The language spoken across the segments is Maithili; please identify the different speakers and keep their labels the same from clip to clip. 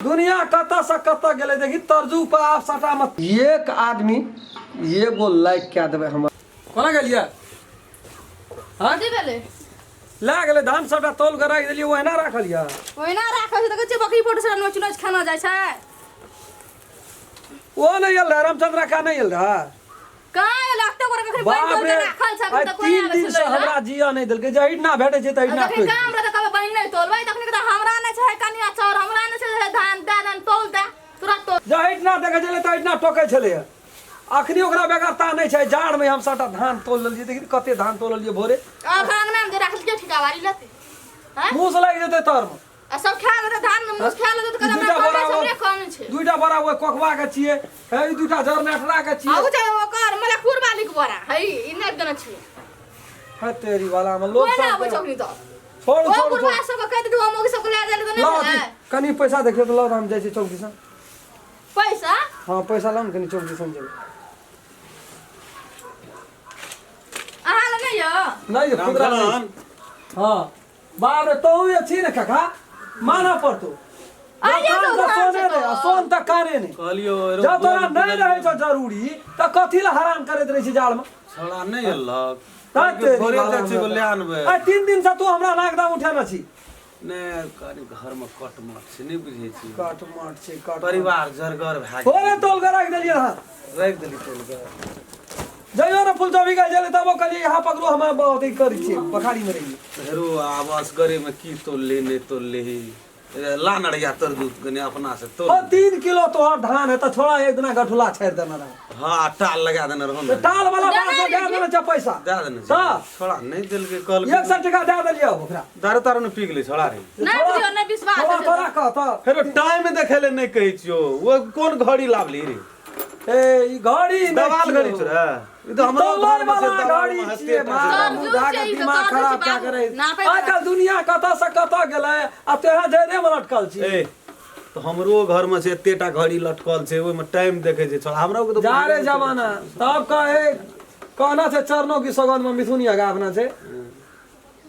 Speaker 1: दुनिया कतऽ से कतऽ गेलै देखी तरजू पर आब सटा मत। एक आदमी एगो लाइक कए देबै हमर। कोना गेलियै? हाँ?
Speaker 2: कथी भेलै?
Speaker 1: लए गेलै धान सबटा तौल के राखि देलियै, ओहिना राखल यऽ।
Speaker 2: ओहिना राखल छै, देखै छियै बकरी फोटो से नोच नोच खाना जाइ छै।
Speaker 1: ओ नहि आयल रहै, रामचंद्र का नहि आयल रहै।
Speaker 2: कहाँ आयल? एते गोरा कखनी बनि
Speaker 1: बाप
Speaker 2: तोल
Speaker 1: रे,
Speaker 2: के राखल छै,
Speaker 1: आइ
Speaker 2: अखन तक कोई
Speaker 1: 3
Speaker 2: आबै
Speaker 1: दिन
Speaker 2: छै
Speaker 1: से
Speaker 2: लै लए।
Speaker 1: हमरा जिया नहि देलकै, जहिना ना भेटै छै तहिना
Speaker 2: जखन
Speaker 1: टोकि।
Speaker 2: काम रहतै तब बनि नहि तोलबै, तखन तऽ हमरा नहि छै कनिया चाउर, हमरा नहि छै धान दए देन तोल दए तुरंत तोल।
Speaker 1: जहिना देखै छलै तहिना टोकै छलै। अखनी ओकरा बेगरता नहि छै। जाड़मे हम सबटा धान तोल लेलियै, देखी कते धान तोललियै भोरे।
Speaker 2: अखन अंगना मे जे राखल के ठिकावारी लेतै? हैं?
Speaker 1: मुँह से लागि जेतै तरमे।
Speaker 2: आ सब खा लेतै धान में, मुस खा लेतै तऽ
Speaker 1: ई
Speaker 2: कहतै
Speaker 1: दूटा
Speaker 2: हमरा
Speaker 1: बोरा
Speaker 2: कम छै, हमरे कम छै।
Speaker 1: दुईटा बोरा ओहि कोकबा के छियै, हे ई दुईटा जरनेटरा के छियै।
Speaker 2: आ उ छै ओकर मलकपुर वाली के बोरा है, ई नहि देने छियै।
Speaker 1: हे तेरी वाला में लोग
Speaker 2: कोई ना
Speaker 1: सब
Speaker 2: आबै छै अखनी तऽ।
Speaker 1: छोड़
Speaker 2: ओ
Speaker 1: छोड़
Speaker 2: बुढ़वा
Speaker 1: छोड़।
Speaker 2: सबके कहि देतै, हम सबके लए जाइ लए तऽ नहि
Speaker 1: लाओ
Speaker 2: भेलै।
Speaker 1: कनी पैसा देखियौ तऽ लाओ, हम जाइ छी चौक दिसन।
Speaker 2: पैसा?
Speaker 1: हाँ पैसा लाओ ने, कनी चौक दिसन जेबै।
Speaker 2: अहाँ लग नहि यऽ?
Speaker 1: नहि यऽ, खुदरा नहि। हाँ बाप रे, तोहू ये छी ने काका, मानऽ पड़तौ।
Speaker 2: आइए
Speaker 1: जब
Speaker 2: तो
Speaker 1: कान तऽ
Speaker 2: धान
Speaker 1: सोने
Speaker 2: छै
Speaker 1: नहि आ
Speaker 2: तो।
Speaker 1: सोन तऽ काने नहि।
Speaker 3: कहलियो
Speaker 1: जब तोरा नहि रहै छौ जरूरी तऽ कथी लए हरान करैत रहै छी जाड़मे?
Speaker 3: छौड़ा नहि एलक।
Speaker 1: ता तेरी
Speaker 3: भोरे
Speaker 1: बाला
Speaker 3: जाइ छी
Speaker 1: हमरा।
Speaker 3: ले आनबै।
Speaker 1: आइ 3 दिन से तू हमरा नाक दाम उठेने छी।
Speaker 3: नहि, कनि घरमे कट मट छै, नहि बुझै छी।
Speaker 1: कट मट छै, कट
Speaker 3: परिवार जरगर भए गेल।
Speaker 1: भोरे तोल के राखि देलियै हँ।
Speaker 3: राखि देली तोल के।
Speaker 1: जइयो ने फुलचौकी के जेलै तबो कहलियै यहाँ पकड़ू, हम बहुत ई करै छियै, बखारी मे रहियै।
Speaker 3: हेरो आब असगरेमे की तोलली नहि तोलली, ला नड़िया तरजू कनि अपना से तोल।
Speaker 1: हाँ, 3 किलो तोहर धान है तऽ छोड़ा एक दिना गठुला छाड़ि देने रहे।
Speaker 3: हाँ, टाल लगा देने रहो ने।
Speaker 1: टाल वाला बात में दे देने छै पैसा।
Speaker 3: दे देने छै।
Speaker 1: तऽ?
Speaker 3: छोड़ा नहि देलकै, कहलकै
Speaker 1: 100 टका दे देलियै ओकरा।
Speaker 3: दारू तारू नहि पी गेलै छोड़ा रे।
Speaker 2: नहि बुझियौ, नहि विश्वास
Speaker 1: छोड़ा
Speaker 2: छै।
Speaker 1: तोरा कह तऽ।
Speaker 3: फेरो टाइम देखै ले नहि कहै छियौ, ओ कोन घड़ी लावली रे?
Speaker 1: ए, ई घड़ी नहि
Speaker 3: दवाल घड़ी
Speaker 1: छियौ।
Speaker 3: छौ रे। ई तऽ हमरो
Speaker 1: तोलय
Speaker 3: घरमे छै,
Speaker 1: वाला
Speaker 3: दवाल
Speaker 1: घड़ी
Speaker 3: मे हत्ते
Speaker 1: छियै,
Speaker 3: टा
Speaker 1: मारा
Speaker 3: छै।
Speaker 2: तरजू
Speaker 1: मुदा के
Speaker 2: छै, ई तऽ
Speaker 1: दिमाग
Speaker 2: तरजू
Speaker 1: खराब
Speaker 2: छै
Speaker 1: कए
Speaker 2: बाबू।
Speaker 1: के रहै।
Speaker 2: नापै वाला।
Speaker 1: आइ काल्हि दुनिया कतऽ से कतऽ गेलै आ तोहे जड़े मे लटकल छी।
Speaker 3: ए, तऽ हमरो घरमे छै एतेटा घड़ी लटकल छै, ओहिमे टाइम देखै छै छोड़ा। हमरो के तऽ
Speaker 1: जा रे जमाना, तब कहे कहना छै चरणों की सौगंध में मिथुनिया गाबना छै।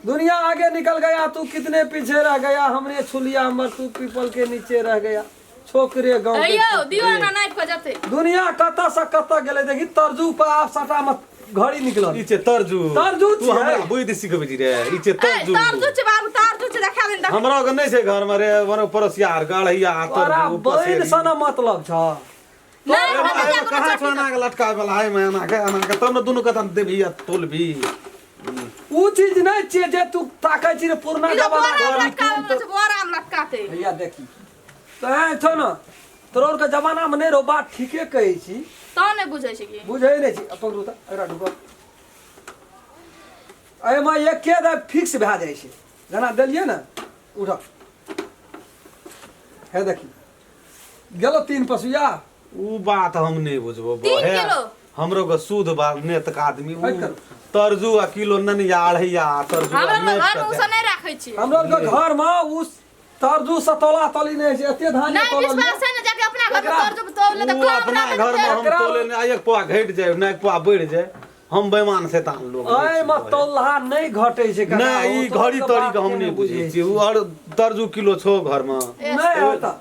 Speaker 1: दुनिया आगे निकल गया, तू कितने पीछे रह गया, हमने छू लिया हमर, तू पीपल के नीचे रह गया। छोकरे गाँव के।
Speaker 2: यौ दियौ ना नापि कऽ जते।
Speaker 1: दुनिया कतऽ से कतऽ गेलै देखी, तरजू पर आब सटा में घड़ी निकलल।
Speaker 3: ई छै तरजू।
Speaker 1: तरजू
Speaker 3: तू
Speaker 1: छियै।
Speaker 3: हमरा बुद्धि सिखबै छी रे, ई छै
Speaker 2: ए
Speaker 3: तरजू।
Speaker 2: तरजू छै बाबू, तरजू छै, देखा देन देख।
Speaker 3: हमरा के नहि छै घर में रे, बड़ पड़ोसिया आर गढ़ैया
Speaker 1: तोरा
Speaker 3: तरजू
Speaker 1: बहिन
Speaker 3: पसेरी।
Speaker 1: सन मतलब छ।
Speaker 2: नहि,
Speaker 3: ए,
Speaker 2: हमरा
Speaker 3: एहिमे
Speaker 2: कोनो
Speaker 3: कहाँ छौ
Speaker 2: चट्टी
Speaker 3: एना के लटकाबै वाला? एहिमे एना के एना के तब ने दुनू के तब देबही आ तोलबही।
Speaker 1: उ चीज नहि छियै जे तू ताकै छी रे पुरना
Speaker 2: ई तऽ
Speaker 1: जमाना।
Speaker 2: बोरा मे लटकाबै वला छै, बोरा मे लटकाते।
Speaker 1: भैया देखी तऽ छौ ने, तोरा के जमाना में नहि रहो, बात ठीके कहै छी।
Speaker 2: तऽ नहि बुझै छै की?
Speaker 1: बुझै नहि छी। पकड़ू तऽ एकरा ढुकब, एहिमे एके दाइ फिक्स भए जाइ छै। जेना देलियै ने, उठ हे देखी गेलो 3 पसुआ।
Speaker 3: उ बात हम नहि बुझबो।
Speaker 2: 3
Speaker 3: हे,
Speaker 2: किलो।
Speaker 3: हमरो के शुद्ध बात नेतक आदमी उ
Speaker 1: हट करू।
Speaker 3: तरजू आ किलो ननिया अढ़ैया तरजू आ
Speaker 2: हमरा
Speaker 3: नापि
Speaker 2: घर
Speaker 3: कऽ
Speaker 2: मे
Speaker 3: दए।
Speaker 2: उ सब नहि राखै छी।
Speaker 1: हमरा के घर में उ तरजू सतोला तोली नहि छै, एते धान
Speaker 2: नहि
Speaker 1: तोलल
Speaker 2: विश्वास है ने, जाके अपना घर में
Speaker 1: एकरा-
Speaker 2: तरजू तोल ले तऽ
Speaker 3: उ
Speaker 2: कम
Speaker 3: अपना
Speaker 2: रहतै
Speaker 3: घर
Speaker 2: तऽ
Speaker 3: में हम
Speaker 1: एकरा-
Speaker 3: तोले नहि, एक पौआ घटि जाय ने एक पौआ बढ़ि जाय, हम बेईमान शैतान लोग नहि
Speaker 1: एहिमे
Speaker 3: छी बहे।
Speaker 1: तोलहा नहि घटै छै काका,
Speaker 3: नहि,
Speaker 1: ओ
Speaker 3: ई
Speaker 1: तोहर
Speaker 3: घड़ी
Speaker 1: के
Speaker 3: तड़ी
Speaker 1: बात
Speaker 3: के हम
Speaker 1: के
Speaker 3: नहि बुझै
Speaker 1: बुझै
Speaker 3: छी। उ और तरजू किलो छौ घर में।
Speaker 1: नहि हेतऽ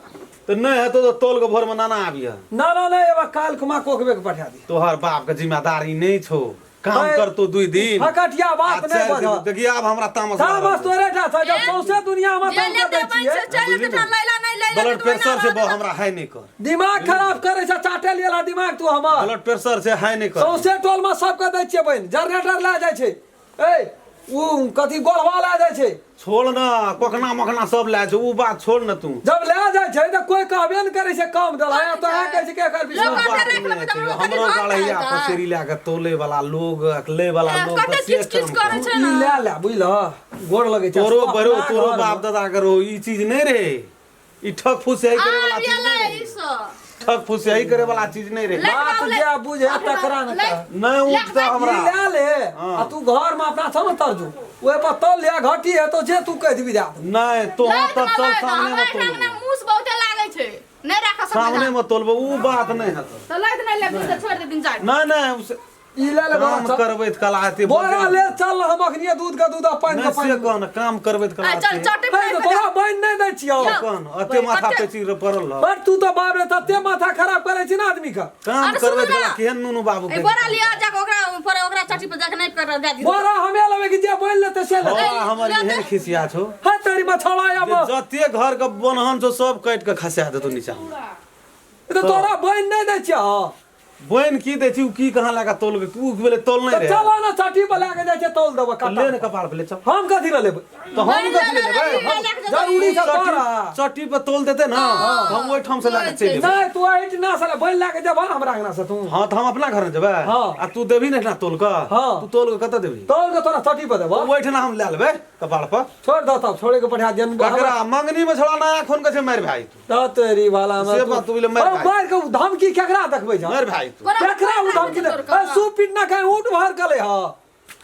Speaker 3: तऽ नहि हेतौ तऽ तोल के भोर में नाना आबिह।
Speaker 1: ना ना नहि, एबा काल्हि खुमा कोकबे के पठा दी।
Speaker 3: तोहर बाप के जिम्मेदारी नहि छौ, काम
Speaker 1: भाई,
Speaker 3: करतो 2 दिन।
Speaker 1: फकटिया बात
Speaker 3: आ
Speaker 1: नहि
Speaker 3: 4 दिन
Speaker 1: बजह।
Speaker 3: देखिए आब हमरा तामस
Speaker 1: तामस
Speaker 3: लागल।
Speaker 1: तोरे टा छौ, जब सौंसे दुनिया मे
Speaker 2: जे
Speaker 1: तंग
Speaker 2: लेते
Speaker 1: कऽ दै
Speaker 2: बनि
Speaker 1: छियै।
Speaker 2: से चलि
Speaker 3: बुझली
Speaker 2: जेतै,
Speaker 3: ने?
Speaker 2: लैला नहि लैला
Speaker 3: ब्लड
Speaker 2: तऽ
Speaker 3: प्रेशर से
Speaker 2: ओहिना
Speaker 3: बो हमरा हाई नहि कर।
Speaker 1: दिमाग खराब करै छै, चाटे लियला दिमाग तू हमर।
Speaker 3: ब्लड प्रेशर से हाई नहि कर।
Speaker 1: सौंसे टोल मे सबके दै छियै बनि, जनरेटर लए जाइ छै, ए उ कथी गोलवा लए जाइ छै।
Speaker 3: छोड़ न, कोकना मोकना सब लए छै, उ बात छोड़ न तू।
Speaker 1: जब लए जाइ छै तऽ कोई कहबे ने करै छै कम देला, या तो कहै छै कि एकर
Speaker 2: लोक
Speaker 1: विश्वास
Speaker 2: कहतै
Speaker 3: बात
Speaker 2: राखि
Speaker 3: नहि
Speaker 2: लेबै तऽ
Speaker 3: छै।
Speaker 2: हमरो कनि
Speaker 3: हमरो
Speaker 2: धान
Speaker 3: गढ़ैया
Speaker 2: हेतै।
Speaker 3: पसेरी लए के तोले वाला लोग, ले वाला
Speaker 2: ए,
Speaker 3: लोग
Speaker 2: कते
Speaker 3: तऽ से
Speaker 2: किच किच
Speaker 3: काम
Speaker 2: करै
Speaker 3: करू।
Speaker 2: छै
Speaker 1: ई
Speaker 2: ने।
Speaker 1: लए ले बुझल, गोड़ लगै छै।
Speaker 3: तोरो
Speaker 1: अपना
Speaker 3: बड़ो तोरो
Speaker 1: घरमे।
Speaker 3: बाप दादा के रहो ई चीज नहि रहे, ई ठक फुसियाही करे वाला
Speaker 2: आब
Speaker 3: चीज
Speaker 2: एलै
Speaker 3: नहि
Speaker 2: ई
Speaker 3: रहे।
Speaker 2: सब।
Speaker 3: ठक फुसियाही करे वाला चीज नहि रहे।
Speaker 2: ले
Speaker 1: बात
Speaker 2: बाबू, ले।
Speaker 1: जे बुझे तकरा ने
Speaker 2: ले।
Speaker 1: कह।
Speaker 3: नहि उठता हमरा।
Speaker 1: ई लए ले आ तू घर में अपना छौ ने तरजू, ओहि पर तल ले, घटी हेतौ जे तू कहि देबी दए देबौ।
Speaker 3: नहि तो
Speaker 2: लैत
Speaker 3: तब
Speaker 2: ना
Speaker 3: चल
Speaker 2: लैत,
Speaker 3: सामने
Speaker 2: हमरा
Speaker 3: में
Speaker 2: एहिठाम ने
Speaker 3: तोलबो,
Speaker 2: मूस बहुते लागै छै, नहि राखऽ सकबै
Speaker 3: सामने
Speaker 2: धान।
Speaker 3: में तोलबो, उ बात नहि हेतौ।
Speaker 2: तऽ लैत नहि लेबही तऽ छोड़ि दे दिन जाय।
Speaker 3: नहि नहि,
Speaker 1: ई ले ले
Speaker 3: काम
Speaker 1: बोरा चल।
Speaker 3: करबै त कला आते
Speaker 1: बोरा ले चल हम अखनिए दूध का दूध आ पानि का
Speaker 3: नहि से
Speaker 1: पानि
Speaker 3: कह न काम करबै त कला
Speaker 2: आ, चल
Speaker 3: आते।
Speaker 2: चटी
Speaker 1: नहीं तो तोरा बनि नहि दै छियौ
Speaker 3: कह न अते माथा पेची पड़ल रह।
Speaker 1: पर तू तो बाप रे तते माथा खराब करै छी ना आदमी का
Speaker 3: काम
Speaker 2: अरे सुनू
Speaker 3: करबै त
Speaker 2: ना।
Speaker 3: कला केहन नुनू बाबू
Speaker 2: ए बोरा लिया जाके ओकरा ऊपर ओकरा चटी पर जाके नहीं कर दे दियो
Speaker 1: बोरा हमे लेबै कि जे बनि लेतै से लेतै
Speaker 3: हँ, हमर एहन खिसिया छौ
Speaker 1: है तेरी मछौड़ा
Speaker 3: जे
Speaker 1: आब
Speaker 3: जते घर के बनहन छौ सब काटि के खसा देतौ नीचा
Speaker 1: तो तोरा बनि नहि दै छियौ
Speaker 3: बनि की दै छी उ की कहाँ लगा तोल के उ भेलै तोल
Speaker 1: तऽ
Speaker 3: नहि रहे
Speaker 1: चल ना चटी पर लए के जाइ छै तौल देबऽ
Speaker 3: ले
Speaker 1: काटा
Speaker 3: ने कपार पे ले चल
Speaker 1: हम कथी लए लेबै
Speaker 3: तऽ हम कथी ले लेबै
Speaker 1: जरूरी छै तोरा
Speaker 3: चट्टी पर तोल देते ना हम ओहिठाम से लए के चलि जेबै
Speaker 1: नहि तू एहिठिना से बनि लए के जेबह हमरा अंगना से तू
Speaker 3: हँ तऽ हम अपना घर में जेबै
Speaker 1: हँ।
Speaker 3: आ तू देबही ने एहिठिना तोल के
Speaker 1: हँ।
Speaker 3: तू तोल के कतऽ देबही
Speaker 1: तौल के तोरा चटी पर देबऽ
Speaker 3: ओहिठिना हम लए लेबै कपार पर
Speaker 1: छोड़ दह तब छोड़े के पठा दियन
Speaker 3: ककरा मंगनी में छोड़ा नया खून के छै मारि भाई तू
Speaker 1: त तेरी वाला में
Speaker 3: से बात तू बोले मारि
Speaker 1: अरे
Speaker 3: भाई।
Speaker 1: मारि के उ धमकी केकरा देखबै छ
Speaker 3: मारि भाई तू
Speaker 1: केकरा उ धमकी दे अरे सूप पीटना कहीं ऊँट भर गले ह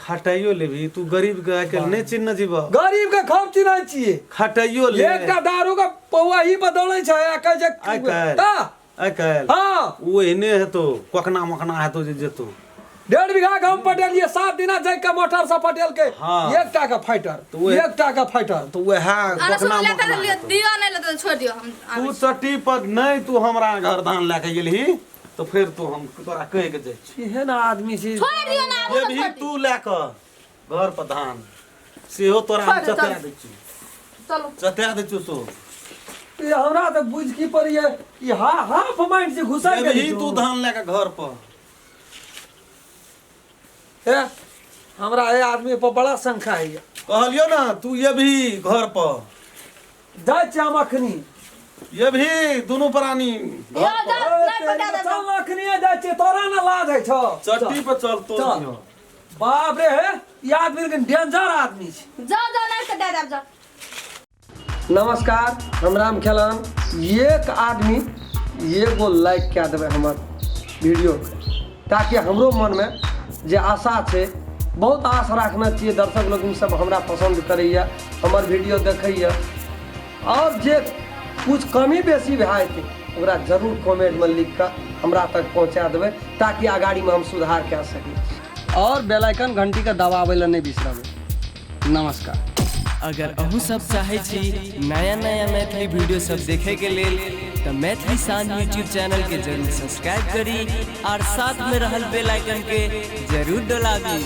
Speaker 3: खटाइयो लेबही तू गरीब के आइ काल्हि नहि चिन्ह जीबह
Speaker 1: गरीब के खूब चिन्है छियै
Speaker 3: खटाइयो ले
Speaker 1: एकटा दारू के पौआ ही पर दौड़ै छै आ कहै छै
Speaker 3: आइ काल्हि।
Speaker 1: ता
Speaker 3: आइ काल्हि
Speaker 1: हँ
Speaker 3: ओ एहने हेतौ कोकना मकना हेतौ जे जेतौ
Speaker 1: 1.5 बीघा गहूम पटेलियै 7 दिना जाय के मोटर से पटेल के
Speaker 3: हाँ।
Speaker 1: एकटा के फाइटर
Speaker 3: तऽ ओहे-
Speaker 1: एकटा के फाइटर
Speaker 3: तऽ वएह
Speaker 2: अरे सुन
Speaker 3: कोकना
Speaker 2: ले
Speaker 3: मकना
Speaker 2: तऽ
Speaker 3: हेतौ।
Speaker 2: दियो नहीं ले तो छोड़ दियो हम
Speaker 3: तू चट्टी पर नहि तू हमरा घर धान लए के गेलही तऽ फेर तू हम तोरा कहि के जाइ छी
Speaker 1: एहन आदमी छी
Speaker 2: छोड़ दियो ना आबू
Speaker 3: जेबही तू लए कऽ घर पर धान सेहो तोरा हम
Speaker 2: छोड़ दे,
Speaker 3: चतरा
Speaker 2: चल।
Speaker 3: दै छी
Speaker 2: चलो
Speaker 3: चतरा दै छी सो
Speaker 1: ई हमरा तऽ बुझ की पड़ैया ई हा हाफ माइंड से घुसा
Speaker 3: जेबही तू धान लए के घर पर
Speaker 1: हे हमरा ए आदमी पर बड़ा शंका है
Speaker 3: कहलियो ना तू एबही घर पर
Speaker 1: जाइ छी हम अखनी
Speaker 3: एबही दुनू प्राणी
Speaker 2: यो जा नहीं पटा दे
Speaker 1: चल अखनी जाइ छी तोरा ना लाज है छौ
Speaker 3: चट्टी पर चल तो
Speaker 1: चल। बाप रे हे ई आदमी लेकिन डेंजर आदमी छै
Speaker 2: जा जा नहीं तो दे दे जा
Speaker 1: नमस्कार हम राम खेलन एक आदमी एगो लाइक कए देबै हमर वीडियोके ताकि हमरो मनमे जे आशा छै बहुत आश राखने छियै दर्शक लोकनि सब हमरा पसन्द करैए हमर वीडियो देखैए आओर जे कुछ कमी बेसी भए जेतै ओकरा जरूर कमेंटमे लिख कऽ हमरा तक पहुँचा देबै ताकि अगाड़ीमे हम सुधार कए सकी आओर बेल आइकन घंटीके दबाबै लए नहि बिसरबै। नमस्कार।
Speaker 4: अगर अहूँ सब चाहै छी नया नया मैथिली वीडियो सब देखे के लेल तऽ मैथिली शान यूट्यूब चैनल के जरूर सब्सक्राइब करी और साथ में रहल बेल आइकन के जरूर दबाबी।